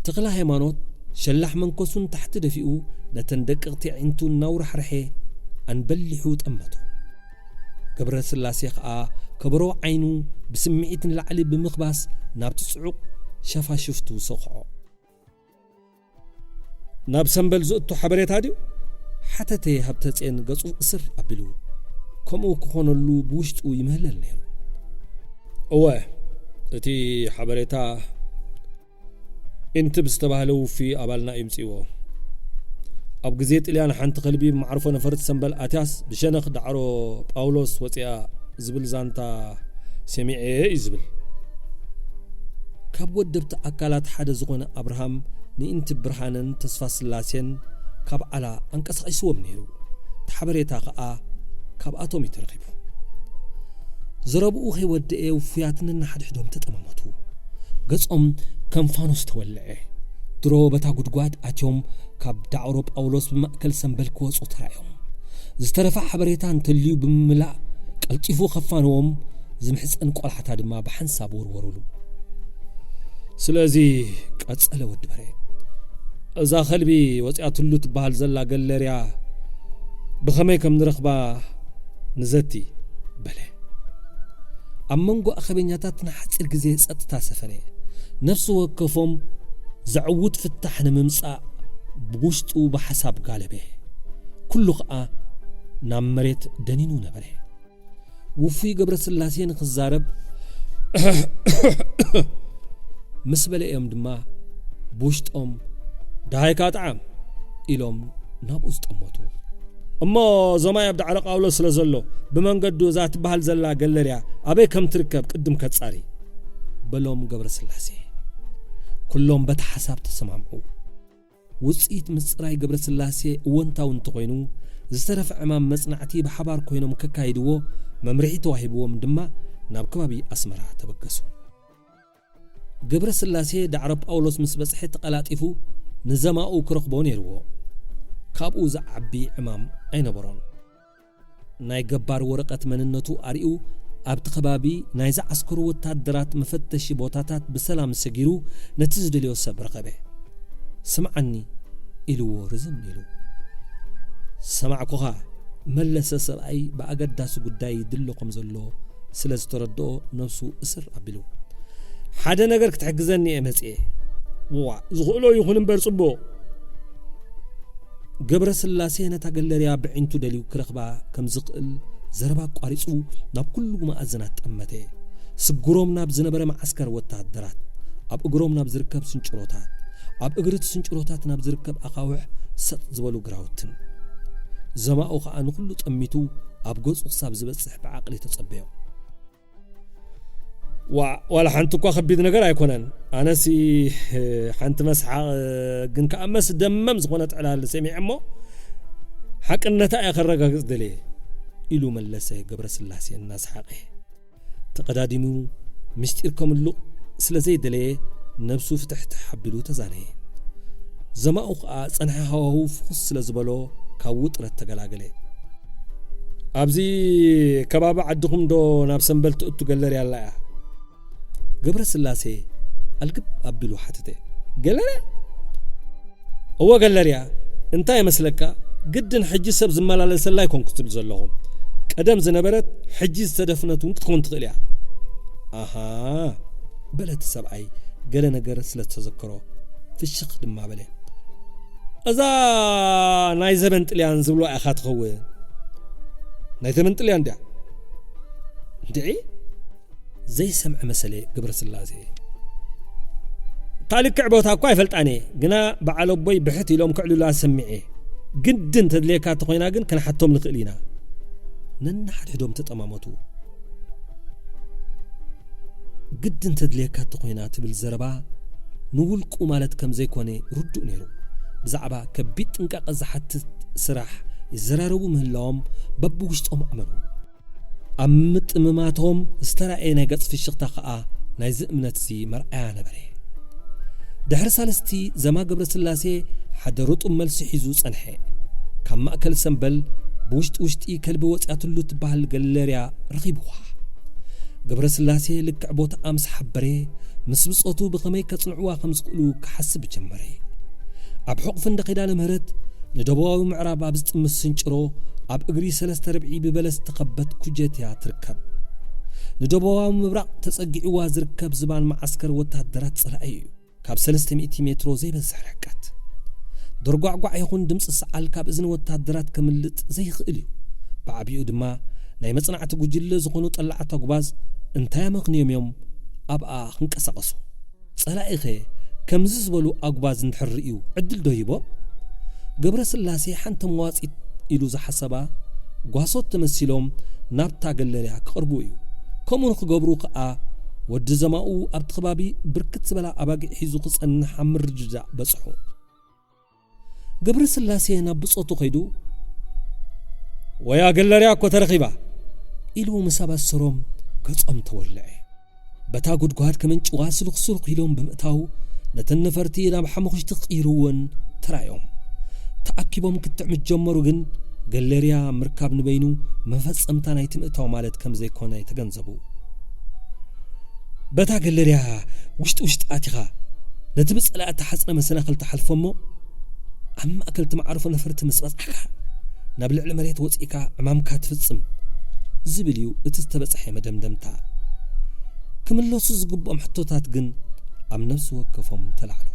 ተኽለ ሃይማኖት ሸላሕ መንኮሱን ታሕቲ ደፊኡ ነተን ደቀቕቲ ኣዒንቱ እናውራሕርሐ ኣንበሊሑ ጠመቶ። ገብረ ስላሴ ኸኣ ከበሮ ዓይኑ ብስምዒት ንላዕሊ ብምኽባስ ናብቲ ጽዑቕ ሸፋሽፍቱ ሰኹዖ። ናብ ሰምበል ዝእቱ ሓበሬታ ድዩ? ሓተተ ሃብተጼን ገጹ እስር ኣቢሉ። ከምኡ ክኾነሉ ብውሽጡ ይምህለል ነይሩ። እወ፣ እቲ ሓበሬታ ኢንትብ ዝተባህለ ውፉይ ኣባልና እዩ ምጽእዎ። ኣብ ግዜ ጥልያን ሓንቲ ከልቢ ብማዕርፎ ነፈርቲ ሰምበል ኣትያስ ብሸነኽ ዳዕሮ ጳውሎስ ወጺኣ ዝብል ዛንታ ሰሚዐ እዩ ዝብል። ካብ ወደብቲ ኣካላት ሓደ ዝኾነ ኣብርሃም ንኢንቲ ብርሃንን ተስፋ ስላሴን ካብ ዓላ ኣንቀሳቒስዎም ነይሩ። እቲ ሓበሬታ ኸኣ ካብኣቶም እዩ ተረኺቡ። ዘረብኡ ከይወደኤ ውፉያት ነንሓድሕዶም ተጠማመቱ። ገጾም ከም ፋኖስ ተወልዐ። ድሮ በታ ጉድጓድ ኣትዮም ካብ ዳዕሮ ጳውሎስ ብማእከል ሰምበል ክወጹ ተራእዮም። ዝተረፈ ሓበሬታ እንተልዩ ብምምላእ ቀልጢፉ ከፋንዎም ዝምሕጸን ቆላሕታ ድማ ብሓንሳብ ወርወሩሉ። ስለዚ ቀጸለ ወዲ በርሀ። እዛ ከልቢ ወጺኣትሉ ትበሃል ዘላ ገለርያ ብኸመይ ከም ንረኽባ ንዘቲ በለ። ኣብ መንጎ ኣኸበኛታት ንሓጺር ግዜ ጸጥታ ሰፈነ። ነፍሲ ወከፎም ዘዕውት ፍታሕ ንምምጻእ ብውሽጡ ብሓሳብ ጋለበ። ኩሉ ኸኣ ናብ መሬት ደኒኑ ነበረ። ውፉይ ገብረስላሴ ንኽዛረብ ምስ በለ እዮም ድማ ብውሽጦም፣ "ደሃይካ ጥዓም" ኢሎም ናብኡ ዝጠመቱ። "እሞ እዞማይ ኣብ ዳዕሮ ጳውሎስ ስለ ዘሎ፣ ብመንገዱ እዛ ትበሃል ዘላ ገለርያ ኣበይ ከም ትርከብ ቅድም ከጻሪ" በሎም ገብረስላሴ። ኩሎም በቲ ሓሳብ ተሰማምዑ። ውጽኢት ምጽራይ ገብረስላሴ እወንታዊ እንተኾይኑ፣ ዝተረፈ ዕማም መጽናዕቲ ብሓባር ኮይኖም ከካይድዎ መምርሒ ተዋሂብዎም ድማ ናብ ከባቢ ኣስመራ ተበገሱ። ገብረስላሴ ዳዕሮ ጳውሎስ ምስ በጽሐ ተቐላጢፉ ንዘማኡ ክረኽቦ ነይርዎ። ካብኡ ዝዓቢ ዕማም ኣይነበሮን። ናይ ገባር ወረቐት መንነቱ ኣርዩ ኣብቲ ከባቢ ናይ ዝዓስከሩ ወታደራት መፈተሺ ቦታታት ብሰላም ሰጊሩ ነቲ ዝደልዮ ሰብ ረኸበ። "ስምዓኒ" ኢልዎ ርዝን ኢሉ። "ሰማዕኩኻ" መለሰ ሰብኣይ ብኣገዳሲ ጉዳይ ይድሎ ከም ዘሎ ስለ ዝተረድኦ ነብሱ እስር ኣቢሉ። "ሓደ ነገር ክትሕግዘኒ እየ መጽኤ። ዋ፣ ዝኽእሎ ይኹን እምበር ጽቡቕ።" ገብረስላሴ ነታ ገለርያ ብዒንቱ ደልዩ ክረኽባ ከም ዝኽእል ዘረባ ኣቋሪጹ ናብ ኩሉ መኣዝናት ጠመተ። ስግሮም ናብ ዝነበረ መዓስከር ወተሃደራት፣ ኣብ እግሮም ናብ ዝርከብ ስንጭሮታት፣ ኣብ እግሪ እቲ ስንጭሮታት ናብ ዝርከብ ኣኻውሕ ሰጥ ዝበሉ ግራውትን። ዘማኡ ኸኣ ንኹሉ ጠሚቱ ኣብ ገጹ ክሳብ ዝበጽሕ ብዓቕሊ ተጸበዮ። "ዋ፣ ዋላ ሓንቲ እኳ ከቢድ ነገር ኣይኮነን። ኣነሲ ሓንቲ መስሓቕ ግን ከኣ መስደመም ዝኾነት ዕላል ሰሚዐ እሞ ሓቅነታ እየ ከረጋግጽ ደልየ" ኢሉ መለሰ ገብረስላሴ እናሰሓቐ። ተቐዳዲሙ ምስጢር ከምሉቕ ስለ ዘይደለየ ነብሱ ፍትሕትሕ ኣቢሉ ተዛነየ። ዘማኡ ኸኣ ጸንሐ ሃዋህው ፍኹስ ስለ ዝበሎ ካብ ውጥረት ተገላገለ። "ኣብዚ ከባቢ ዓድኹም ዶ ናብ ሰምበል ትእቱ ገለርያ ኣላ እያ?" ገብረስላሴ ኣልግብ ኣቢሉ ሓተተ። "ገለርያ?" "እወ ገለርያ። እንታይ ይመስለካ? ግድን ሕጂ ሰብ ዝመላለሰላ ኣይኮንኩ ትብል ዘለኹ። ቀደም ዝነበረት ሕጂ ዝተደፍነት እውን ክትኮን ትኽእል እያ።" "ኣሃ" በለ እቲ ሰብኣይ ገለ ነገር ስለ ዝተዘከሮ ፍሽኽ ድማ በለ። "እዛ ናይ ዘበን ጥልያን ዝብልዋ ኢኻ ትኸውን?" "ናይ ዘበን ጥልያን ድያ?" "እንድዒ?" ዘይሰምዐ መሰለ ገብረስላሴ። "እታ ልክዕ ቦታ እኳ ኣይፈልጣን እየ፣ ግና በዓል ኣቦይ ብሕት ኢሎም ክዕልሉላ ሰሚዐ። ግድን ተድልየካ እንተኾይና ግን ክንሓቶም ንኽእል ኢና።" ነንሓድሕዶም ተጠማመቱ። ግድን ተድልየካ እንተኾይና ትብል ዘረባ ንውልቁ ማለት ከም ዘይኮነ ርዱእ ነይሩ። ብዛዕባ ከቢድ ጥንቃቐ ዝሓትት ስራሕ ይዘራረቡ ምህላዎም በብውሽጦም ኣመኑ። ኣብ ምጥምማቶም ዝተራእየ ናይ ገጽ ፍሽኽታ ኸኣ ናይዚ እምነትዚ መርኣያ ነበረ። ድሕሪ ሳልስቲ ዘማ ገብረስላሴ ሓደ ርጡብ መልሲ ሒዙ ጸንሐ። ካብ ማእከል ሰምበል ብውሽጢ ውሽጢ ከልቢ ወጽያትሉ ትበሃል ገለርያ ረኺብዋ። ገብረስላሴ ልክዕ ቦታኣ ምስ ሓበረ፣ ምስ ብጾቱ ብኸመይ ከጽንዕዋ ከም ዝኽእሉ ክሓስብ ጀመረ። ኣብ ሕቑፊ እንደ ኪዳነ ምህረት ንደቡባዊ ምዕራብ ኣብ ዝጥምት ስንጭሮ፣ ኣብ እግሪ ሰለስተ ርብዒ ብበለስ ዝተኸበት ኩጀት እያ ትርከብ። ንደቡባዊ ምብራቕ ተጸጊዕዋ ዝርከብ ዝባን መዓስከር ወታደራት ጸላኢ እዩ። ካብ ሰለስተ ሚእቲ ሜትሮ ዘይበዝሕ ርሕቀት። ደርጓዕጓዕ ይኹን ድምፂ ሰዓል ካብ እዝኒ ወታደራት ከምልጥ ዘይኽእል እዩ። ብዓቢኡ ድማ ናይ መጽናዕቲ ጉጅለ ዝኾኑ ጠላዕቲ ኣጉባዝ እንታይ ኣመኽንዮም እዮም ኣብኣ ክንቀሳቐሱ? ጸላኢኸ ከምዚ ዝበሉ ኣጉባዝ እንድሕር ርእዩ ዕድል ዶ ይቦ? ገብረ ስላሴ ሓንቲ መዋጺት ኢሉ ዝሓሰባ ጓሶት ተመሲሎም ናብታ ገለርያ ክቐርቡ እዩ። ከምኡ ንክገብሩ ከኣ ወዲ ዘማኡ ኣብቲ ከባቢ ብርክት ዝበላ ኣባጊዕ ሒዙ ክጸንሕ ኣብ ምርድዳእ በጽሑ። ገብረ ስላሴ ናብ ብጾቱ ከይዱ፣ "ወያ ገለርያ እኮ ተረኺባ!" ኢሉ ምስ ኣበሰሮም ገጾም ተወልዐ። በታ ጉድጓድ ከመንጭዋ ስሉኽ ስሉኽ ኢሎም ብምእታው ነተን ነፈርቲ ናብ ሓሙኽሽቲ ክቕይርወን ተራዮም። ተኣኪቦም ክትዕ ምስ ጀመሩ ግን ገለርያ ምርካብ ንበይኑ መፈጸምታ ናይቲ ምእታው ማለት ከም ዘይኮነ ተገንዘቡ። በታ ገለርያ ውሽጢ ውሽጢ ኣቲኻ ነቲ ብጸላኢ እተሓጽረ መሰናኽል ትሓልፎ እሞ፣ ኣብ ማእከል እቲ መዓርፎ ነፈርቲ ምስ በጻሕካ፣ ናብ ልዕሊ መሬት ወጺእካ ዕማምካ ትፍጽም ዝብል እዩ እቲ ዝተበጽሐ መደምደምታ። ክምለሱ ዝግብኦም ሕቶታት ግን ኣብ ነፍሲ ወከፎም ተላዕሉ።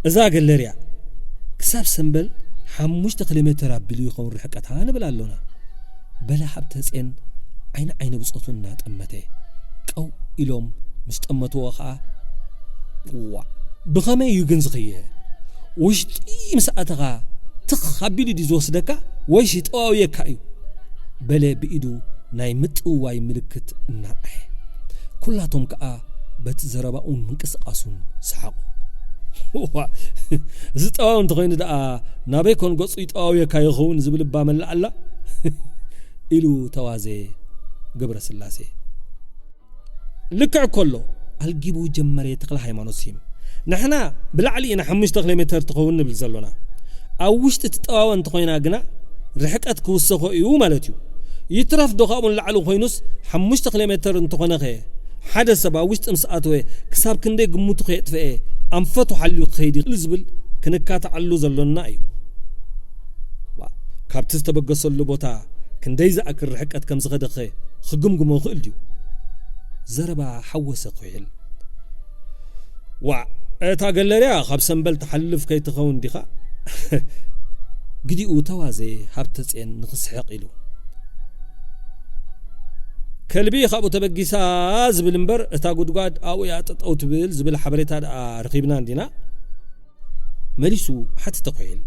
እዛ ገለርያ ክሳብ ሰምበል ሓሙሽተ ኪሎ ሜተር ኣቢሉ ይኸውን ርሕቀታ ንብል ኣሎና፣ በለ ሃብተጼን ዓይኒ ዓይኒ ብጾቱ እናጠመተ። ቀው ኢሎም ምስ ጠመትዎ ኸኣ፣ "ዋእ፣ ብኸመይ እዩ ግን ዝኸየ? ውሽጢ ምስ ኣተኻ ትኽ ኣቢሉ ድዩ ዝወስደካ ወይስ ይጠዋውየካ እዩ?" በለ ብኢዱ ናይ ምጥውዋይ ምልክት እናርኣየ። ኩላቶም ከኣ በቲ ዘረባኡን ምንቅስቓሱን ሰሓቑ። "ዋእ፣ ዝጠዋው እንተኾይኑ ደኣ ናበይ ኮን ገጹ ይጠዋውየካ ይኸውን ዝብል እባ መላእ ኣላ?" ኢሉ ተዋዘየ ገብረ ስላሴ። "ልክዕ እኮ ኣሎ!" ኣልጊቡ ጀመረ ተኽለ ሃይማኖት ሲም። "ንሕና ብላዕሊ ኢና ሓሙሽተ ኪሎ ሜተር ትኸውን ንብል ዘሎና። ኣብ ውሽጢ ትጠዋወ እንተኾይና ግና ርሕቀት ክውሰኾ እዩ ማለት እዩ። ይትረፍ ዶ ካብኡ ንላዕሊ ኮይኑስ ሓሙሽተ ኪሎ ሜተር እንተኾነኸ ሓደ ሰብ ኣብ ውሽጢ ምስ ኣተወ ክሳብ ክንደይ ግምቱ ከየጥፈኤ ኣንፈቱ ሓልዩ ክኸይድ ይኽእል ዝብል ክንካትዓሉ ዘሎና እዩ። ዋ፣ ካብቲ ዝተበገሰሉ ቦታ ክንደይ ዝኣክል ርሕቀት ከም ዝኸደኸ ክግምግሞ ይኽእል ድዩ?" ዘረባ ሓወሰ ኩሒል። "ዋዕ፣ እታ ገለርያ ካብ ሰምበል ትሓልፍ ከይትኸውን ዲኻ?" ግዲኡ ተዋዘየ ሃብተጼን ንኽስሕቕ ኢሉ። "ከልቢ ካብኡ ተበጊሳ ዝብል እምበር እታ ጉድጓድ ኣብኡ እያ ጠጠው ትብል ዝብል ሓበሬታ ደኣ ረኺብና እንዲና?" መሊሱ ሓተተ ኩሒል።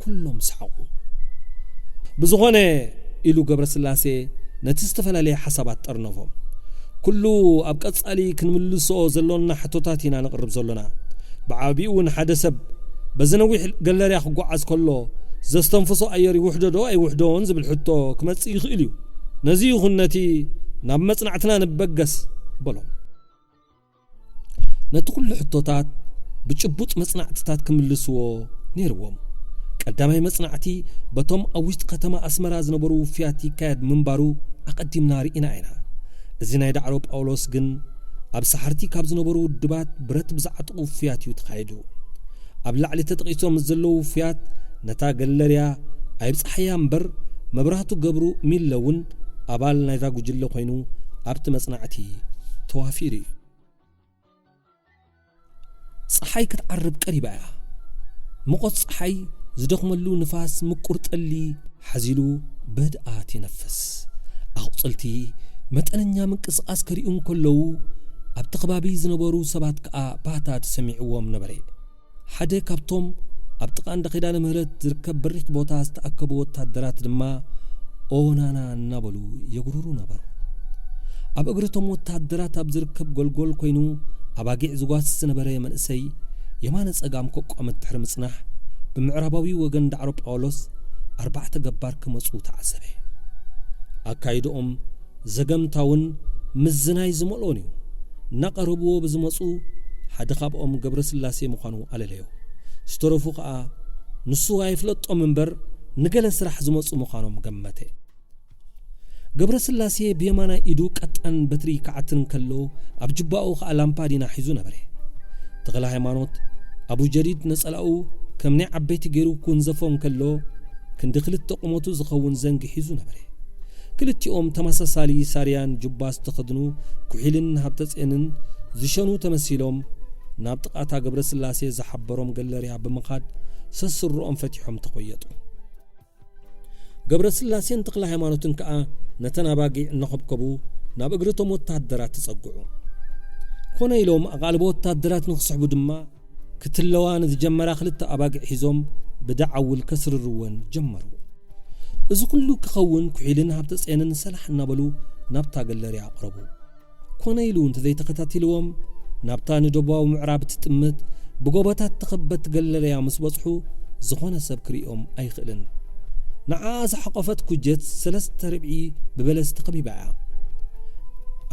ኩሎም ሰሓቑ። "ብዝኾነ" ኢሉ ገብረስላሴ ነቲ ዝተፈላለየ ሓሳባት ጠርነፎ። "ኩሉ ኣብ ቀጻሊ ክንምልሶ ዘሎና ሕቶታት ኢና ነቕርብ ዘሎና። ብዓቢኡ እውን ሓደ ሰብ በዚ ነዊሕ ገለርያ ክጓዓዝ ከሎ ዘስተንፍሶ ኣየር ይውሕዶ ዶ ኣይውሕዶን ዝብል ሕቶ ክመጽእ ይኽእል እዩ። ነዚ ይኹን ነቲ ናብ መጽናዕትና ንበገስ" በሎም። ነቲ ኩሉ ሕቶታት ብጭቡጥ መጽናዕትታት ክምልስዎ ነይርዎም። ቀዳማይ መጽናዕቲ በቶም ኣብ ውሽጢ ከተማ ኣስመራ ዝነበሩ ውፍያት ይካየድ ምንባሩ ኣቐዲምና ርኢና ኢና። እዚ ናይ ዳዕሮ ጳውሎስ ግን ኣብ ሳሕርቲ ካብ ዝነበሩ ውድባት ብረት ብዝዓጥቑ ውፍያት እዩ ተኻይዱ። ኣብ ላዕሊ ተጠቒሶም ምስ ዘለዉ ውፍያት ነታ ገለርያ ኣይብጽሓያ እምበር፣ መብራህቱ ገብሩ ሚለ እውን ኣባል ናይዛ ጉጅለ ኮይኑ ኣብቲ መጽናዕቲ ተዋፊሩ እዩ። ጸሓይ ክትዓርብ ቀሪባ እያ። ሙቐት ጸሓይ ዝደኽመሉ ንፋስ ምቁር ጠሊ ሓዚሉ በድኣት ይነፍስ። ኣቑጽልቲ መጠነኛ ምንቅስቓስ ከርእዩ እንከለዉ፣ ኣብቲ ከባቢ ዝነበሩ ሰባት ከኣ ባህታ ተሰሚዕዎም ነበረ። ሓደ ካብቶም ኣብ ጥቓ እንዳ ኪዳነ ምህረት ዝርከብ በሪኽ ቦታ ዝተኣከቡ ወታደራት ድማ ኦናና እናበሉ የጉርሩ ነበሩ። ኣብ እግሪ እቶም ወታደራት ኣብ ዝርከብ ጎልጎል ኮይኑ ኣባጊዕ ዝጓስስ ዝነበረ መንእሰይ የማነ ጸጋም ከቋምት ድሕሪ ምጽናሕ፣ ብምዕራባዊ ወገን ዳዕሮ ጳውሎስ ኣርባዕተ ገባር ክመጹ ተዓዘበ። ኣካይድኦም ዘገምታውን ምዝናይ ዝመልኦን እዩ። እናቐረብዎ ብዝመጹ ሓደ ካብኦም ገብረስላሴ ምዃኑ ኣለለዮ። ዝተረፉ ኸኣ ንሱ ኣይፍለጦም እምበር ንገለ ስራሕ ዝመጹ ምዃኖም ገመተ። ገብረስላሴ ብየማናይ ኢዱ ቀጣን በትሪ ክዓትር እንከሎ፣ ኣብ ጅባኡ ኸኣ ላምፓዲና ሒዙ ነበረ። ተኽለ ሃይማኖት ኣቡ ጀዲድ ነጸላኡ ከም ናይ ዓበይቲ ገይሩ ክውንዘፎ እንከሎ፣ ክንዲ ክልተ ቁመቱ ዝኸውን ዘንጊ ሒዙ ነበረ። ክልቲኦም ተመሳሳሊ ሳርያን ጁባ ዝተኸድኑ፣ ኩሒልን ሃብተጼንን ዝሸኑ ተመሲሎም፣ ናብ ጥቓታ ገብረስላሴ ዝሓበሮም ገለርያ ብምኻድ፣ ሰስርኦም ፈቲሖም ተኾየጡ። ገብረስላሴን ተኽለ ሃይማኖትን ከኣ ነተን ኣባጊዕ እናኸብከቡ ናብ እግሪ እቶም ወተሃደራት ተጸግዑ። ኮነ ኢሎም ኣቓልቦ ወተሃደራት ንኽስሕቡ ድማ፣ ክትለዋ ንዝጀመራ ክልተ ኣባጊዕ ሒዞም ብደዓውል ከስርርወን ጀመሩ። እዚ ኩሉ ክኸውን ኩሒልን ሃብተጼንን ሰላሕ እናበሉ ናብታ ገለርያ ኣቕረቡ። ኮነ ኢሉ እንተዘይተኸታቲልዎም፣ ናብታ ንደቡባዊ ምዕራብ እትጥምት ብጎቦታት እተኸበት ገለርያ ምስ በጽሑ፣ ዝኾነ ሰብ ክርእዮም ኣይኽእልን። ንዓኣ ዝሓቖፈት ኩጀት ሰለስተ ርብዒ ብበለስ ተኸቢባ እያ።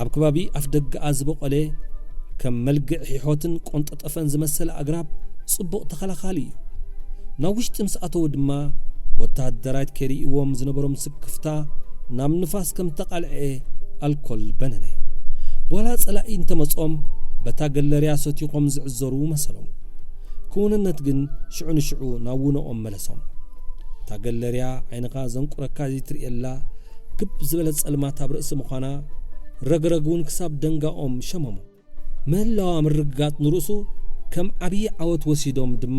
ኣብ ከባቢ ኣፍደገኣ ዝበቖለ ከም መልግዕ ሒሖትን ቆንጠጠፈን ዝመሰለ ኣግራብ ጽቡቕ ተኸላኻሊ እዩ። ናብ ውሽጢ ምስ ኣተዉ ድማ፣ ወተሃደራት ከይርእይዎም ዝነበሮም ስክፍታ ናብ ንፋስ ከም ተቓልዐ ኣልኮል በነነ። ዋላ ጸላኢ እንተመጾም፣ በታ ገለርያ ሰቲኾም ዝዕዘሩ መሰሎም። ክውንነት ግን ሽዑ ንሽዑ ናብ ውነኦም መለሶም። እታ ገለርያ ዓይንኻ ዘንቁረካ ዘይትርእየላ፣ ክብ ዝበለ ጸልማት ኣብ ርእሲ ምዃና፣ ረግረግ እውን ክሳብ ደንጋኦም ሸመሙ። ምህላዋ ምርግጋጽ ንርእሱ ከም ዓብዪ ዓወት ወሲዶም ድማ፣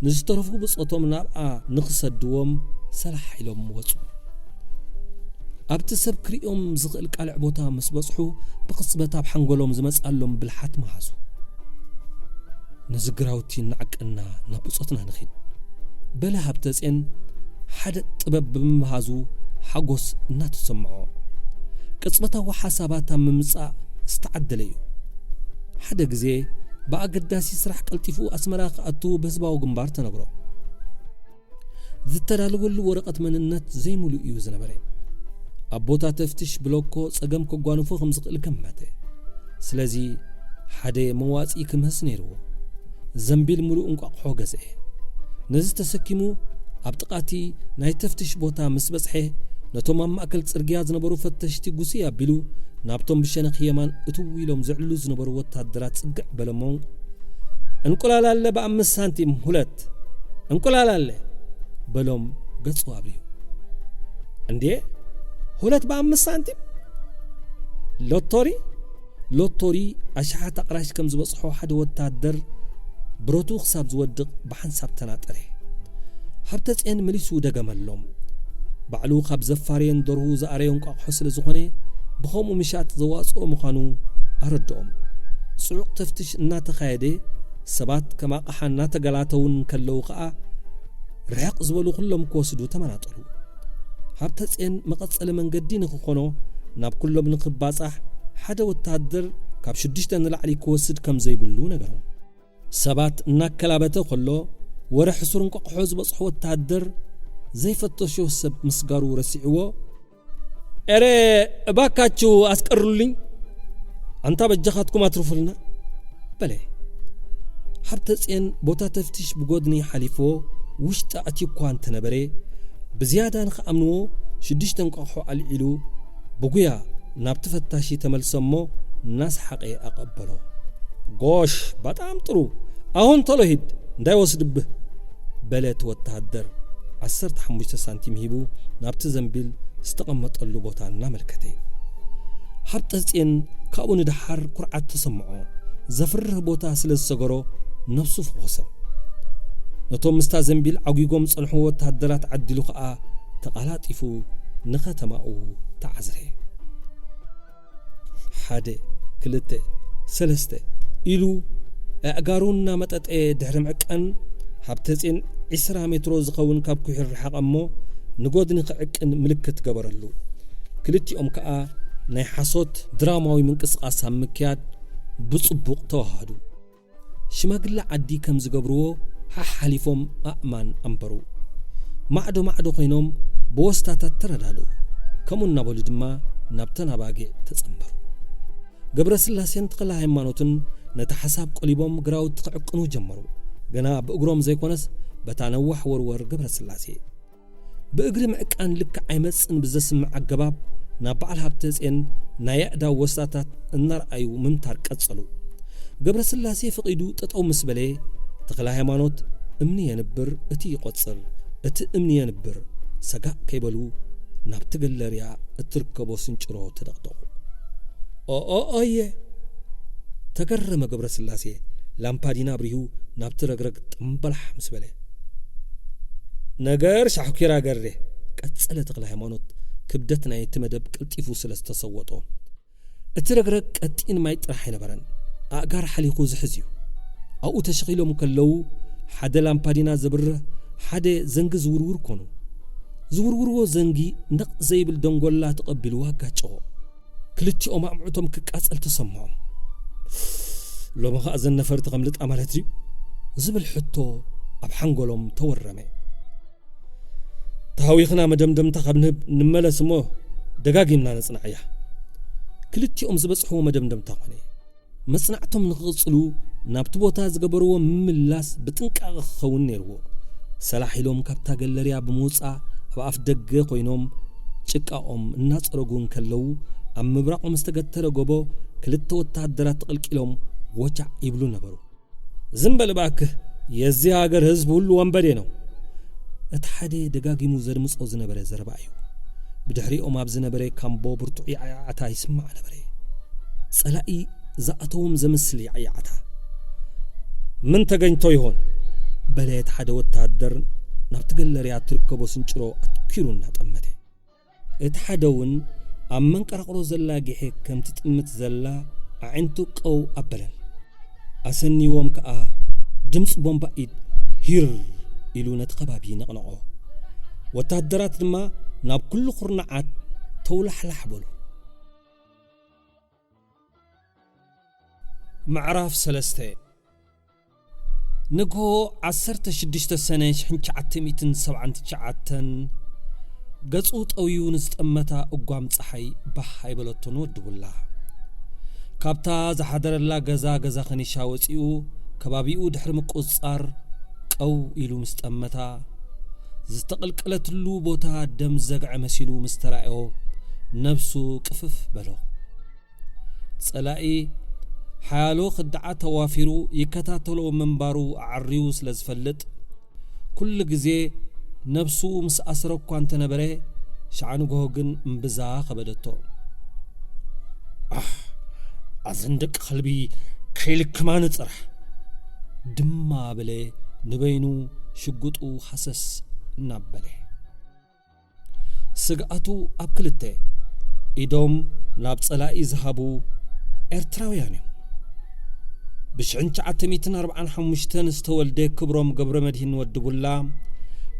ንዝተረፉ ብጾቶም ናብኣ ንኽሰድዎም ሰላሕ ኢሎም ወጹ። ኣብቲ ሰብ ክርእዮም ዝኽእል ቃልዕ ቦታ ምስ በጽሑ፣ ብቕጽበት ኣብ ሓንጎሎም ዝመጻሎም ብልሓት መሃዙ። ነዚ ግራውቲ እናዓቀንና ናብ ብጾትና ንኺድ፣ በለ ሃብተጼን ሓደ ጥበብ ብምምሃዙ ሓጎስ እናተሰምዖ። ቅጽበታዊ ሓሳባት ኣብ ምምጻእ ዝተዓደለ እዩ። ሓደ ግዜ ብኣገዳሲ ስራሕ ቀልጢፉ ኣስመራ ክኣቱ ብህዝባዊ ግንባር ተነግሮ። ዝተዳለወሉ ወረቐት መንነት ዘይምሉእ እዩ ዝነበረ። ኣብ ቦታ ተፍትሽ ብሎኮ ጸገም ከጓንፎ ከም ዝኽእል ገመተ። ስለዚ ሓደ መዋጽኢ ክምህስ ነይርዎ። ዘንቢል ምሉእ እንቋቑሖ ገዝአ። ነዚ ተሰኪሙ ኣብ ጥቓቲ ናይ ተፍትሽ ቦታ ምስ በጽሐ፣ ነቶም ኣብ ማእከል ጽርግያ ዝነበሩ ፈተሽቲ ጉስይ ኣቢሉ ናብቶም ብሸነኽ የማን እትው ኢሎም ዝዕልሉ ዝነበሩ ወተሃደራት ጽግዕ በለሞ፣ "እንቁላል ኣለ ብኣምስት ሳንቲም ሁለት፣ እንቁላል ኣለ" በሎም ገጹ ኣብርሁ። "እንዴ፣ ሁለት ብኣምስት ሳንቲም? ሎቶሪ?" ሎቶሪ ኣሽሓት ኣቕራሽ ከም ዝበጽሖ ሓደ ወተሃደር ብረቱ ክሳብ ዝወድቕ ብሓንሳብ ተናጠረ። ሃብተጼን መሊሱ ደገመሎም። ባዕሉ ካብ ዘፋረየን ደርሁ ዝኣረዮ እንቋቑሖ ስለ ዝኾነ፣ ብኸምኡ ምሻጥ ዘዋጽኦ ምዃኑ ኣረድኦም። ጽዑቕ ተፍትሽ እናተኻየደ፣ ሰባት ከም ኣቕሓ እናተገላተዉን እንከለዉ ኸኣ፣ ርሕቕ ዝበሉ ኩሎም ክወስዱ ተመናጠሉ። ሃብተጼን መቐጸሊ መንገዲ ንኽኾኖ፣ ናብ ኩሎም ንኽባጻሕ፣ ሓደ ወተሃደር ካብ ሽዱሽተ ንላዕሊ ክወስድ ከም ዘይብሉ ነገሮም። ሰባት እናከላበተ ከሎ፣ ወረ ሕሱር እንቋቑሖ ዝበጽሖ ወተሃደር ዘይፈተሾ ሰብ ምስጋሩ ረሲዕዎ፣ "ኤረ፣ እባካችሁ ኣስቀሩልኝ፣ ኣንታ በጃኻትኩም ኣትርፉልና" በለ። ሃብተጼን ቦታ ተፍትሽ ብጎድኒ ሓሊፍዎ ውሽጢ ኣትዩ እኳ እንተነበረ፣ ብዝያዳ ንኽኣምንዎ ሽዱሽተ እንቋቑሖ ኣልዒሉ ብጉያ ናብቲ ፈታሺ ተመልሰ እሞ እናሰሓቐ ኣቐበሎ። "ጎሽ፣ በጣም ጥሩ፣ ኣሁን ቶሎ ሂድ፣ እንዳይወስድብህ" በለ እቲ ወተሃደር፣ ዓሰርተ ሓሙሽተ ሳንቲም ሂቡ ናብቲ ዘንቢል ዝተቐመጠሉ ቦታ እናመልከተ። ሃብተጼን ካብኡ ንደሓር ኩርዓት ተሰምዖ። ዘፍርህ ቦታ ስለ ዝሰገሮ ነፍሱ ፈኾሰ። ነቶም ምስታ ዘንቢል ዓጒጎም ዝጸንሑ ወተሃደራት ዓዲሉ ኸኣ ተቐላጢፉ ንኸተማኡ ተዓዝረ። ሓደ፣ ክልተ፣ ሰለስተ ኢሉ ኣእጋሩ እናመጠጠ ድሕሪ ምዕቃን፣ ሃብተጼን ዕስራ ሜትሮ ዝኸውን ካብ ኩሒል ረሓቐ እሞ፣ ንጎድኒ ክዕቅን ምልክት ገበረሉ። ክልቲኦም ከኣ ናይ ሓሶት ድራማዊ ምንቅስቓስ ኣብ ምክያድ ብጽቡቕ ተዋሃዱ። ሽማግለ ዓዲ ከም ዝገብርዎ ሓሓሊፎም ኣእማን ኣንበሩ። ማዕዶ ማዕዶ ኮይኖም ብወስታታት ተረዳድኡ። ከምኡ እናበሉ ድማ ናብተን ኣባጊዕ ተጸንበሩ። ገብረስላሴን ተኽለ ሃይማኖትን ነቲ ሓሳብ ቆሊቦም ግራውቲ ክዕቅኑ ጀመሩ። ግና ብእግሮም ዘይኮነስ በታ ነዋሕ ወርወር ገብረስላሴ። ብእግሪ ምዕቃን ልክዕ ኣይመጽን ብዘስምዕ ኣገባብ ናብ በዓል ሃብተጼን ናይ ኣእዳው ወስታታት እናረኣዩ ምምታር ቀጸሉ። ገብረስላሴ ፈቒዱ ጠጠው ምስ በለ፣ ተኽለ ሃይማኖት እምኒ የንብር፣ እቲ ይቖጽር፣ እቲ እምኒ የንብር፣ ሰጋእ ከይበሉ ናብቲ ገለርያ እትርከቦ ስንጭሮ ተደቕደቑ። ኦኦኦየ! ተገረመ ገብረስላሴ ላምፓዲና ኣብሪሁ ናብቲ ረግረግ ጥምበላሕ ምስ በለ። ነገር ሻሕኪራ ገሬ፣ ቀጸለ ተኽለ ሃይማኖት ክብደት ናይቲ መደብ ቀልጢፉ ስለ ዝተሰወጦ። እቲ ረግረግ ቀጢን ማይ ጥራሕ ኣይነበረን፣ ኣእጋር ሓሊኹ ዝሕዝ እዩ። ኣብኡ ተሸኺሎም ከለዉ ሓደ ላምፓዲና ዘብርህ ሓደ ዘንጊ ዝውርውር ኮኑ። ዝውርውርዎ ዘንጊ ነቕ ዘይብል ደንጎላ ተቐቢሉ ኣጋጨዎ። ክልቲኦም ኣምዑቶም ክቃጸል ተሰምዖም። ሎሚ ኸኣ እዘን ነፈርቲ ከምልጣ ማለት ድዩ? ዝብል ሕቶ ኣብ ሓንጎሎም ተወረመ። ተሃዊኽና መደምደምታ ካብ ንህብ ንመለስ እሞ ደጋጊምና ነጽንዓያ። ክልቲኦም ዝበጽሕዎ መደምደምታ ኾነ። መጽናዕቶም ንኽቕጽሉ ናብቲ ቦታ ዝገበርዎ ምምላስ ብጥንቃቐ ክኸውን ነይርዎ። ሰላሕ ኢሎም ካብታ ገለርያ ብምውጻእ ኣብ ኣፍ ደገ ኮይኖም ጭቃኦም እናጸረጉ እንከለዉ ኣብ ምብራቖም ዝተገተረ ጎቦ ክልተ ወተሃደራት ተቐልቂሎም ወጃዕ ይብሉ ነበሩ። ዝም በል እባክህ፣ የዚህ ሀገር ህዝብ ሁሉ ወንበዴ ነው። እቲ ሓደ ደጋጊሙ ዘድምጾ ዝነበረ ዘረባ እዩ። ብድሕሪኦም ኣብ ዝነበረ ካምቦ ብርቱዕ ያዕያዕታ ይስማዕ ነበረ። ጸላኢ ዝኣተዎም ዘምስል ያዕያዕታ። ምን ተገኝቶ ይሆን? በለ እቲ ሓደ ወተሃደር ናብቲ ገለርያ እትርከቦ ስንጭሮ ኣትኪሩ እናጠመተ። እቲ ሓደ እውን ኣብ መንቀራቕሮ ዘላ ጊሐ ከም ትጥምት ዘላ ኣዒንቱ ቀው ኣበለን። ኣሰንይዎም ከኣ ድምፂ ቦምባ ኢድ ሂር ኢሉ ነቲ ከባቢ ነቕነቖ። ወተሃደራት ድማ ናብ ኩሉ ኩርናዓት ተውላሕላሕ በሉ። ምዕራፍ ሰለስተ። ንግሆ ዓሰርተ ሽዱሽተ ሰነ ሽሕን ትሽዓተ ሚእትን ሰብዓን ትሽዓተን፣ ገጹ ጠውዩ ንዝጠመታ እጓም ጸሓይ ባህ ኣይበለቶን ወዲ ቡላ። ካብታ ዝሓደረላ ገዛ፣ ገዛ ከኒሻ ወጺኡ፣ ከባቢኡ ድሕሪ ምቁጽጻር፣ ቀው ኢሉ ምስ ጠመታ፣ ዝተቐልቀለትሉ ቦታ ደም ዘግዐ መሲሉ ምስ ተራእዮ፣ ነብሱ ቅፍፍ በሎ። ጸላኢ ሓያሎ ክድዓት ተዋፊሩ ይከታተሎ ምንባሩ ኣዐርዩ ስለ ዝፈልጥ፣ ኩሉ ግዜ ነብሱ ምስ ኣሰረ እኳ እንተነበረ፣ ሸዓ ንግሆ ግን እምብዛ ከበደቶ። ኣሕ፣ ኣዘን ደቂ ከልቢ ከይልክማኒ ጽራሕ፣ ድማ በለ ንበይኑ ሽጉጡ ሃሰስ እናበለ። ስግኣቱ ኣብ ክልተ፣ ኢዶም ናብ ጸላኢ ዝሃቡ ኤርትራውያን እዮም። ብሽሕን ትሽዓተ ሚእትን ኣርብዓን ሓሙሽተን ዝተወልደ ክብሮም ገብረመድሂን ወዲ ቡላ፣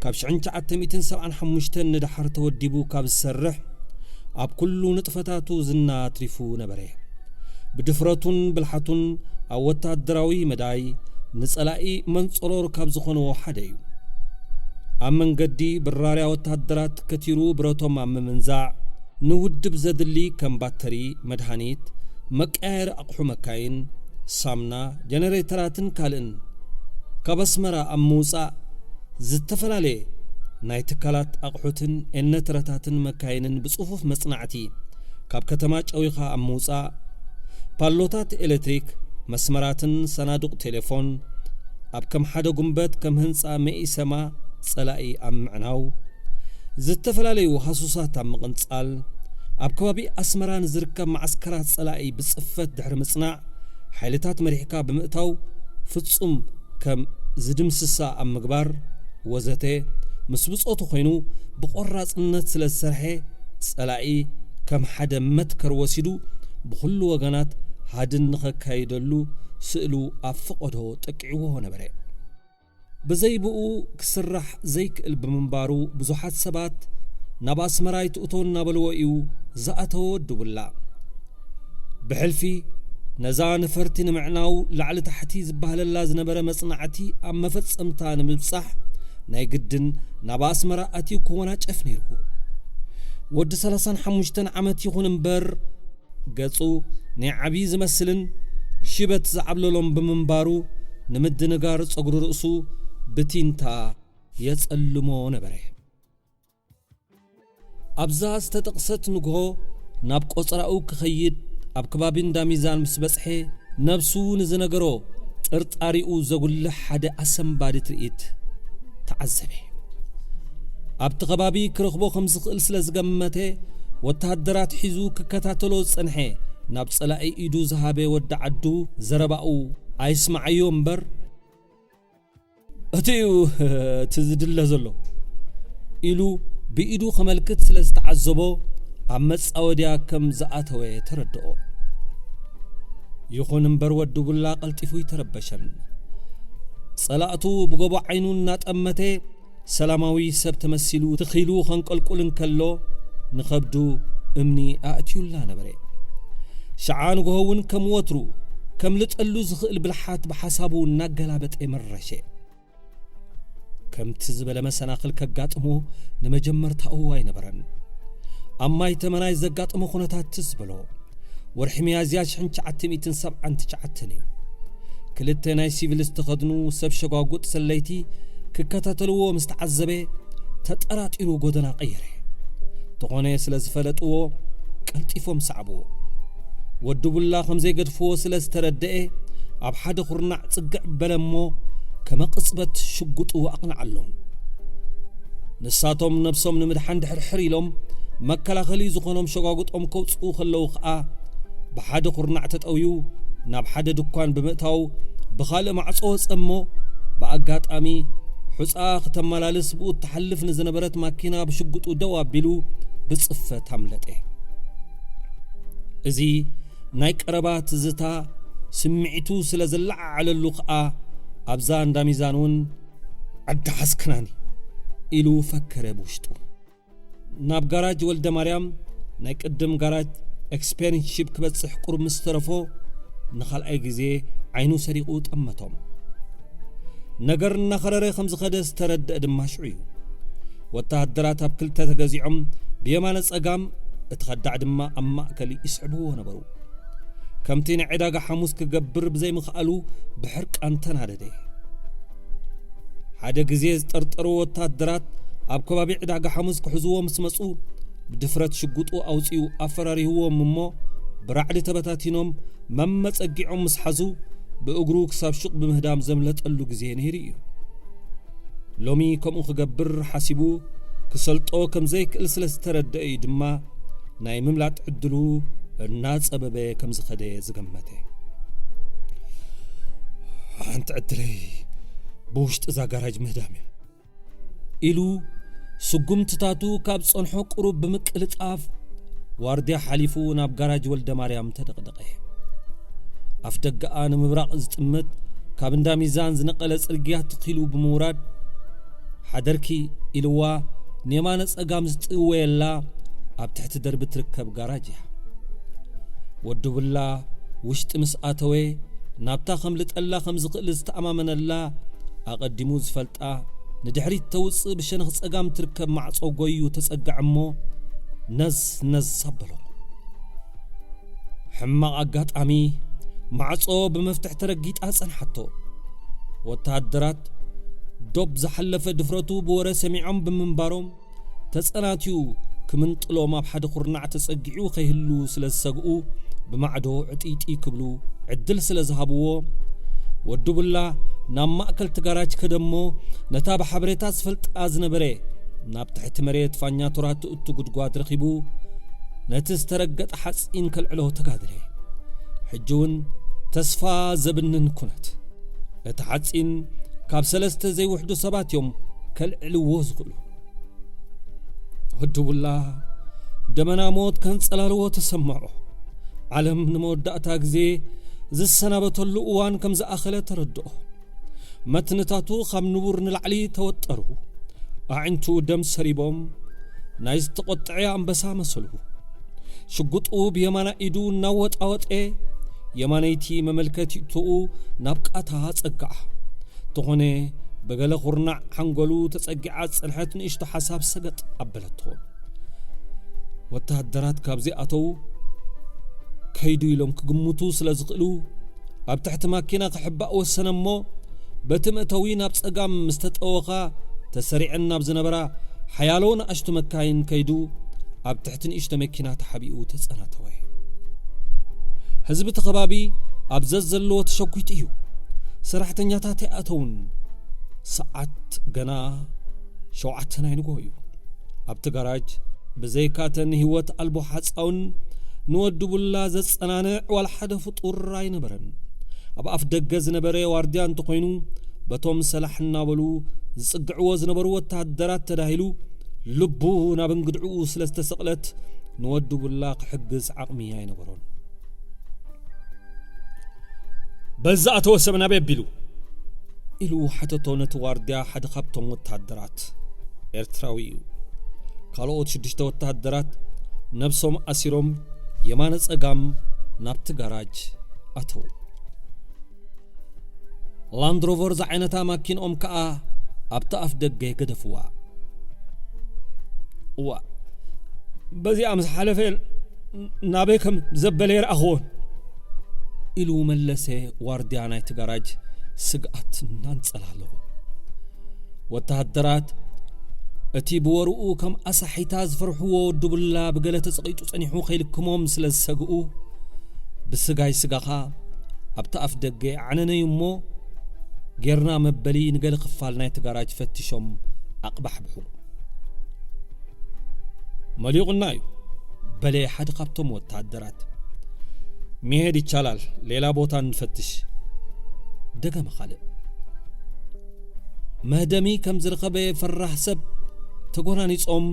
ካብ ሽሕን ትሽዓተ ሚእትን ሰብዓን ሓሙሽተን ንደሓር ተወዲቡ ካብ ዝሰርሕ፣ ኣብ ኩሉ ንጥፈታቱ ዝና ኣትሪፉ ነበረ። ብድፍረቱን ብልሓቱን ኣብ ወተሃደራዊ መዳይ ንጸላኢ መንጸሮር ካብ ዝኾንዎ ሓደ እዩ። ኣብ መንገዲ ብራርያ ወተሃደራት ከቲሩ ብረቶም ኣብ ምምንዛዕ፣ ንውድብ ዘድሊ ከም ባተሪ፣ መድሃኒት፣ መቀያየሪ ኣቕሑ መካይን፣ ሳምና፣ ጀነሬተራትን ካልእን ካብ ኣስመራ ኣብ ምውጻእ፣ ዝተፈላለየ ናይ ትካላት ኣቕሑትን ኤነትረታትን መካይንን ብጽፉፍ መጽናዕቲ ካብ ከተማ ጨዊኻ ኣብ ምውጻእ፣ ፓሎታት ኤሌክትሪክ፣ መስመራትን ሰናዱቕ ቴሌፎን፣ ኣብ ከም ሓደ ጉንበት ከም ህንጻ መኢሰማ ጸላኢ ኣብ ምዕናው፣ ዝተፈላለዩ ሃሱሳት ኣብ ምቕንጻል፣ ኣብ ከባቢ ኣስመራ ንዝርከብ መዓስከራት ጸላኢ ብጽፈት ድሕሪ ምጽናዕ፣ ሓይልታት መሪሕካ ብምእታው ፍጹም ከም ዝድምስሳ ኣብ ምግባር ወዘተ ምስ ብጾቱ ኮይኑ ብቆራጽነት ስለ ዝሰርሐ፣ ጸላኢ ከም ሓደ መትከር ወሲዱ ብኹሉ ወገናት ሃድን ንኸካይደሉ ስእሉ ኣብ ፈቐዶ ጠቂዕዎ ነበረ። ብዘይ ብኡ ክስራሕ ዘይክእል ብምንባሩ ብዙሓት ሰባት ናብ ኣስመራ ኣይትእቶ እናበልዎ እዩ ዝኣተወ ድቡላ። ብሕልፊ ነዛ ነፈርቲ ንምዕናው ላዕሊ ታሕቲ ዝበሃለላ ዝነበረ መጽናዕቲ ኣብ መፈጸምታ ንምብጻሕ ናይ ግድን ናብ ኣስመራ ኣትዩ ክወናጨፍ ነይርዎ። ወዲ ሰላሳን ሓሙሽተን ዓመት ይኹን እምበር፣ ገጹ ናይ ዓቢ ዝመስልን ሽበት ዝዓብለሎም ብምንባሩ፣ ንምድንጋር ጸጉሪ ርእሱ ብቲንታ የጸልሞ ነበረ። ኣብዛ ዝተጠቕሰት ንግሆ፣ ናብ ቆጽራኡ ክኸይድ ኣብ ከባቢ እንዳ ሚዛን ምስ በጽሐ፣ ነብሱ ንዝነገሮ ጥርጣሪኡ ዘጉልሕ ሓደ ኣሰንባዲ ትርኢት ተዓዘበ። ኣብቲ ከባቢ ክረኽቦ ከም ዝኽእል ስለ ዝገመተ፣ ወተሃደራት ሒዙ ክከታተሎ ዝጸንሐ ናብ ጸላኢ ኢዱ ዝሃበ ወዲ ዓዱ ዘረባኡ ኣይስምዓዮ እምበር፣ "እቲ እዩ እቲ ዝድለ ዘሎ" ኢሉ ብኢዱ ከመልክት ስለ ዝተዓዘቦ፣ ኣብ መጻወድያ ከም ዝኣተወ ተረድኦ። ይኹን እምበር ወዲ ቡላ ቀልጢፉ ኣይተረበሸን። ጸላእቱ ብጎቦ ዓይኑ እናጠመተ ሰላማዊ ሰብ ተመሲሉ ትኺሉ ከንቀልቁል እንከሎ፣ ንኸብዱ እምኒ ኣእትዩላ ነበረ። ሸዓ ንግሆ እውን ከም ወትሩ ከምልጠሉ ዝኽእል ብልሓት ብሓሳቡ እናገላበጠ መረሸ። ከምቲ ዝበለ መሰናኽል ከጋጥሞ ንመጀመርታኡ ኣይነበረን። ኣብ ማይ ተመናይ ዘጋጠመ ኩነታት ትዝ በሎ። ወርሒ ሚያዝያ ሽሕን ትሽዓተ ሚእትን ሰብዓን ትሽዓተን እዩ። ክልተ ናይ ሲቪል ዝተኸድኑ ሰብ ሸጓጉጥ ሰለይቲ ክከታተልዎ ምስ ተዓዘበ፣ ተጠራጢሩ ጎደና ቀየረ። ተኾነ ስለ ዝፈለጥዎ፣ ቀልጢፎም ሰዓብዎ። ወዲ ቡላ ከም ዘይገድፍዎ ስለ ዝተረደኤ፣ ኣብ ሓደ ኩርናዕ ጽግዕ በለ እሞ፣ ከመ ቅጽበት ሽጉጡ ኣቕንዓሎም። ንሳቶም ነብሶም ንምድሓን ድሕርሕር ኢሎም፣ መከላኸሊ ዝኾኖም ሸጓጉጦም ከውጽኡ ከለዉ ኸኣ፣ ብሓደ ኩርናዕ ተጠውዩ ናብ ሓደ ድኳን ብምእታው፣ ብኻልእ ማዕጾ ወጸ እሞ፣ ብኣጋጣሚ ሑጻ ክተመላልስ ብኡ እትሓልፍ ንዝነበረት ማኪና ብሽጉጡ ደው ኣቢሉ ብጽፈት ኣምለጠ። እዚ ናይ ቀረባ ትዝታ ስምዒቱ ስለ ዘለዓዓለሉ ኸኣ፣ ኣብዛ እንዳ ሚዛን እውን "ዓዲ ሓዝክናኒ" ኢሉ ፈከረ ብውሽጡ። ናብ ጋራጅ ወልደ ማርያም፣ ናይ ቅድም ጋራጅ ኤክስፔሪንስ ሺፕ ክበጽሕ ቁሩብ ምስ ተረፎ፣ ንኻልኣይ ግዜ ዓይኑ ሰሪቑ ጠመቶም። ነገር እናኸረረ ከም ዝኸደ ዝተረድአ ድማ ሽዑ እዩ። ወተሃደራት ኣብ ክልተ ተገዚዖም ብየማነ ጸጋም፣ እቲ ኸዳዕ ድማ ኣብ ማእከል ይስዕብዎ ነበሩ። ከምቲ ናይ ዕዳጋ ሓሙስ ክገብር ብዘይምኽኣሉ ብሕርቃን ተናደደ። ሓደ ግዜ ዝጠርጠሩ ወተሃደራት ኣብ ከባቢ ዕዳጋ ሓሙስ ክሕዝዎ ምስ መጹ፣ ብድፍረት ሽጉጡ ኣውጺኡ ኣፈራሪህዎም እሞ፣ ብራዕዲ ተበታቲኖም መመጸጊዖም ምስ ሓዙ፣ ብእግሩ ክሳብ ሹቕ ብምህዳም ዘምለጠሉ ግዜ ነይሩ እዩ። ሎሚ ከምኡ ክገብር ሓሲቡ ክሰልጦ ከም ዘይክእል ስለ ዝተረደአ እዩ ድማ፣ ናይ ምምላጥ ዕድሉ እናጸበበ ከም ዝኸደ ዝገመተ። "ሓንቲ ዕድለይ ብውሽጢ እዛ ጋራጅ ምህዳም እያ" ኢሉ ስጉምትታቱ ካብ ጸንሖ ቁሩብ ብምቅልጣፍ ዋርድያ ሓሊፉ ናብ ጋራጅ ወልደ ማርያም ተደቕደቐ። ኣፍ ደገኣ ንምብራቕ ዝጥምት ካብ እንዳ ሚዛን ዝነቐለ ጽርግያ ትኺሉ ብምውራድ፣ "ሓደርኪ" ኢልዋ ንየማነ ጸጋም ዝጥወየላ ኣብ ትሕቲ ደርቢ ትርከብ ጋራጅ እያ። ወዲ ቡላ ውሽጢ ምስ ኣተወ፣ ናብታ ከምልጠላ ከም ዝኽእል ዝተኣማመነላ ኣቐዲሙ ዝፈልጣ ንድሕሪት ተውጽእ ብሸነኽ ጸጋም ትርከብ ማዕጾ ጎዩ ተጸግዐ እሞ፣ ነዝ ነዝ ኣበሎ። ሕማቕ ኣጋጣሚ፣ ማዕጾ ብመፍትሕ ተረጊጣ ጸንሓቶ። ወተሃደራት ዶብ ዝሓለፈ ድፍረቱ ብወረ ሰሚዖም ብምንባሮም፣ ተጸናትዩ ክምንጥሎም ኣብ ሓደ ኩርናዕ ተጸጊዑ ከይህሉ ስለ ዝሰግኡ፣ ብማዕዶ ዕጥይጥይ ክብሉ ዕድል ስለ ዝሃብዎ፣ ወዲ ቡላ ናብ ማእከል እቲ ጋራጅ ከደሞ፣ ነታ ብሓበሬታ ዝፈልጣ ዝነበረ ናብ ትሕቲ መሬት ፋኛቶራ ትእቱ ጉድጓድ ረኺቡ፣ ነቲ ዝተረገጠ ሓጺን ከልዕሎ ተጋደለ። ሕጂ እውን ተስፋ ዘብንን ኩነት። እቲ ሓጺን ካብ ሰለስተ ዘይውሕዱ ሰባት እዮም ከልዕልዎ ዝኽእሉ። ወዲ ቡላ ደመና ሞት ከንጸላልዎ ተሰምዖ። ዓለም ንመወዳእታ ግዜ ዝሰናበተሉ እዋን ከም ዝኣኸለ ተረድኦ። መትንታቱ ካብ ንቡር ንላዕሊ ተወጠሩ። ኣዒንቱ ደም ሰሪቦም ናይ ዝተቖጥዐ ኣንበሳ መሰሉ። ሽጉጡ ብየማና ኢዱ እናወጣወጠ፣ የማነይቲ መመልከቲትኡ ናብ ቃታ ጸግዓ። ተኾነ፣ ብገለ ኹርናዕ ሓንጎሉ ተጸጊዓ ዝጸንሐት ንእሽቶ ሓሳብ ሰገጥ ኣበለቶ። ወተሃደራት ካብዚ ኣተው ከይዱ ኢሎም ክግምቱ ስለ ዝኽእሉ፣ ኣብ ትሕቲ ማኪና ክሕባእ ወሰነ እሞ፣ በቲ መእተዊ ናብ ጸጋም ምስ ተጠወኻ፣ ተሰሪዐን ናብ ዝነበራ ሓያሎ ንኣሽቱ መካይን ከይዱ፣ ኣብ ትሕቲ ንእሽቶ መኪና ተሓቢኡ ተጸናተወ። ህዝቢ እቲ ከባቢ ኣብ ዘዘለዎ ተሸጒጡ እዩ። ሰራሕተኛታት ኣይኣተውን። ሰዓት ገና ሸውዓተ ናይ ንግሆ እዩ። ኣብቲ ጋራጅ ብዘይካተ ንህይወት ኣልቦ ሓጻውን ንወዲ ቡላ ዘጸናንዕ ዋላ ሓደ ፍጡር ኣይነበረን። ኣብ ኣፍ ደገ ዝነበረ ዋርድያ እንተኾይኑ፣ በቶም ሰላሕ እናበሉ ዝጽግዕዎ ዝነበሩ ወተሃደራት ተዳሂሉ፣ ልቡ ናብ እንግድዕኡ ስለ ዝተሰቕለት፣ ንወዲ ቡላ ክሕግዝ ዓቕሚ ኣይነበሮን። "በዚ ኣተወ ሰብ ናበይ ኣቢሉ?" ኢሉ ሓተቶ ነቲ ዋርድያ ሓደ ካብቶም ወተሃደራት። ኤርትራዊ እዩ። ካልኦት ሽዱሽተ ወተሃደራት ነብሶም ኣሲሮም የማነ ጸጋም ናብቲ ጋራጅ ኣተዉ። ላንድሮቨር ዝዓይነታ ማኪንኦም ከኣ ኣብቲ ኣፍ ደገ ገደፍዋ። "እዋ፣ በዚኣ ምስ ሓለፈ ናበይ ከም ዘበለ ይረኣኽዎን?" ኢሉ መለሰ ዋርድያ ናይቲ ጋራጅ ስግኣት እናንጸላለዎ። ወተሃደራት እቲ ብወርኡ ከም ኣሳሒታ ዝፈርሕዎ ወዲ ቡላ ብገለ ተጸቒጡ ጸኒሑ ከይልክሞም ስለ ዝሰግኡ፣ "ብስጋይ ስጋኻ ኣብቲ ኣፍ ደገ ዓነነዩ እሞ ጌርና መበሊ" ንገለ ክፋል ናይቲ ጋራጅ ፈቲሾም ኣቕባሕብሑ። "መሊቑና እዩ" በለ ሓደ ካብቶም ወተሃደራት። "መሄድ ይቻላል፣ ሌላ ቦታ እንፈትሽ" ደገመ ካልእ። መህደሚ ከም ዝረኸበ ፈራህ ሰብ ተጎናኒጾም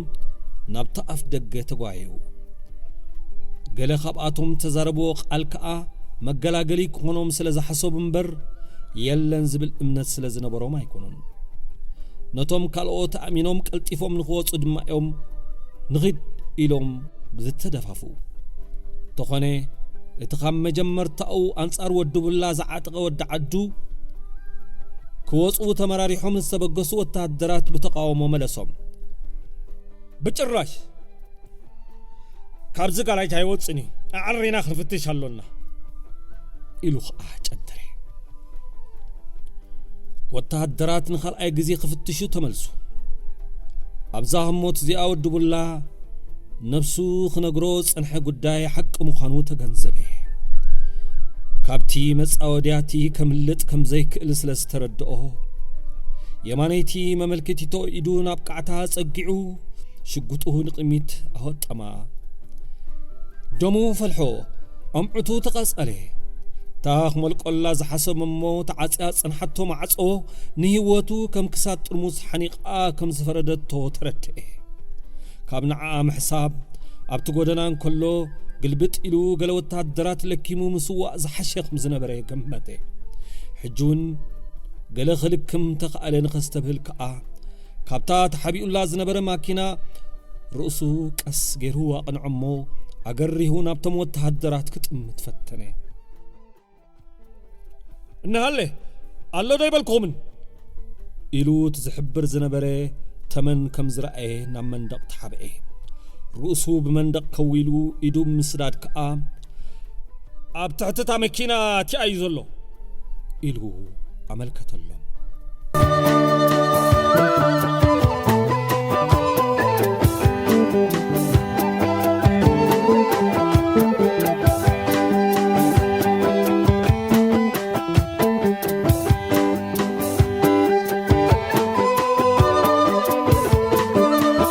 ናብቲ ኣፍ ደገ ተጓየዩ። ገለ ካብኣቶም ተዛረብዎ ቃል ከኣ መገላገሊ ክኾኖም ስለ ዝሓሰቡ እምበር፣ የለን ዝብል እምነት ስለ ዝነበሮም ኣይኮኑን። ነቶም ካልኦት ኣእሚኖም ቀልጢፎም ንኽወጹ ድማ እዮም ንኺድ ኢሎም ዝተደፋፍኡ። እንተኾነ፣ እቲ ካብ መጀመርታኡ ኣንጻር ወዲ ቡላ ዝዓጠቐ ወዲ ዓዱ፣ ክወጹ ተመራሪሖም ዝተበገሱ ወተሃደራት ብተቓውሞ መለሶም። "ብጭራሽ! ካብዚ ጋራጅ ኣይወጽን እዩ። ኣዕሪና ክንፍትሽ ኣሎና" ኢሉ ኸኣ ጨደረ። ወተሃደራት ንኻልኣይ ግዜ ክፍትሹ ተመልሱ። ኣብዛ ህሞት እዚኣ ወዲ ቡላ ነብሱ ክነግሮ ዝጸንሐ ጉዳይ ሓቂ ምዃኑ ተገንዘበ። ካብቲ መጻወድያቲ ከምልጥ ከም ዘይክእል ስለ ዝተረድኦ፣ የማነይቲ መመልከቲቶ ኢዱ ናብ ቃዕታ ጸጊዑ፣ ሽጉጡ ንቕሚት ኣወጠማ። ደሙ ፈልሖ፣ ኣምዑቱ ተቓጸለ። እታ ክመልቆላ ዝሓሰበ እሞ ተዓጽያ ዝጸንሓቶ ማዕጾ፣ ንህይወቱ ከም ክሳድ ጥርሙዝ ሓኒቓ ከም ዝፈረደቶ ተረድኤ። ካብ ንዓኣ ምሕሳብ፣ ኣብቲ ጎደና እንከሎ ግልብጥ ኢሉ ገለ ወተሃደራት ለኪሙ ምስዋእ ዝሓሸ ከም ዝነበረ ገመተ። ሕጂ እውን ገለ ክልክም ተኻእለ ንኸስተብህል ከኣ፣ ካብታ ተሓቢኡላ ዝነበረ ማኪና ርእሱ ቀስ ገይሩ ኣቕንዖ እሞ፣ ኣገሪሁ ናብቶም ወተሃደራት ክጥምት ፈተነ። "እንሃለ፣ ኣሎ ዶ ኣይበልኩኹምን?" ኢሉ እቲ ዝሕብር ዝነበረ ተመን ከም ዝረኣየ ናብ መንደቕ ተሓብኤ። ርእሱ ብመንደቕ ከዊሉ ኢዱ ምስዳድ ከኣ፣ "ኣብ ትሕቲ እታ መኪና እቲኣ እዩ ዘሎ" ኢሉ ኣመልከተሎም።